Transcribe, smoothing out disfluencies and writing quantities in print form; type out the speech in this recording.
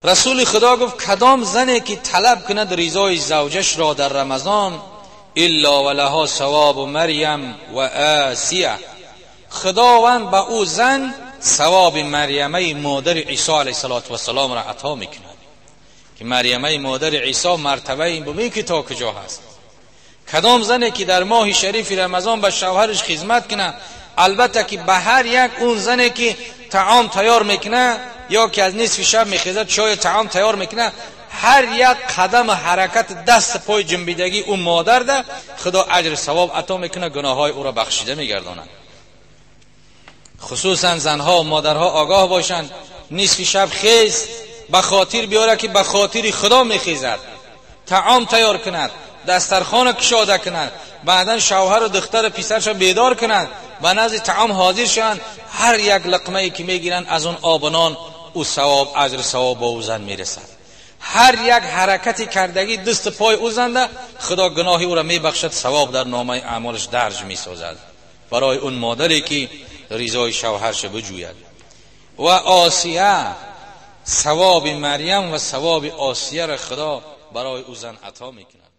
Расули Худо гуфт: кадом зане ки талаб кунад ризои завҷаш ро дар Рамазон, илла ва лаҳо савобу Марям ва Осия, Худованд ба ӯ зан савоби Марьямаи модари Исо алайҳиссалоту вассалом ро ато мекунад, ки Марьямаи модари Исо мартабаи ин бубин ки то куҷо ҳаст. Кадом зане ки дар моҳи шарифи Рамазон ба шавҳараш хизмат кунад, албатта ки ба ҳар як он зане ки таом тайёр мекунад ё ки аз нисфи шаб мехезад чой таом тайёр мекунад, ҳар як қадам ҳаракат даст пой ҷунбидагӣ ӯ модар да Худо аҷр савоб ато мекунад, гуноҳҳои ӯро бахшида мегардонад. Хусусан занҳо ва модарҳо огоҳ бошанд, нисфи шаб хез ба хотир биёрад ки ба хотири Худо мехезад, таом тайёр кунад, дастархона кушода кунад, баъдан шавҳару духтару писарша бедор кунад, ба назди таом ҳозир шаванд, ҳар як луқмае ки мегиранд аз он обу нон ӯ савоб аҷр савоб ба ӯ зан мерасад. Ҳар як ҳаракати кардагӣ дасту пой ӯ занда Худо гуноҳи ӯро мебахшад, савоб дар номаи аъмолаш дарҷ месозад барои он модаре ки ризои шавҳарша биҷӯяд. Ва Осия, савоби Марьям ва савоби Осияро Худо барои ӯ зан ато мекунад.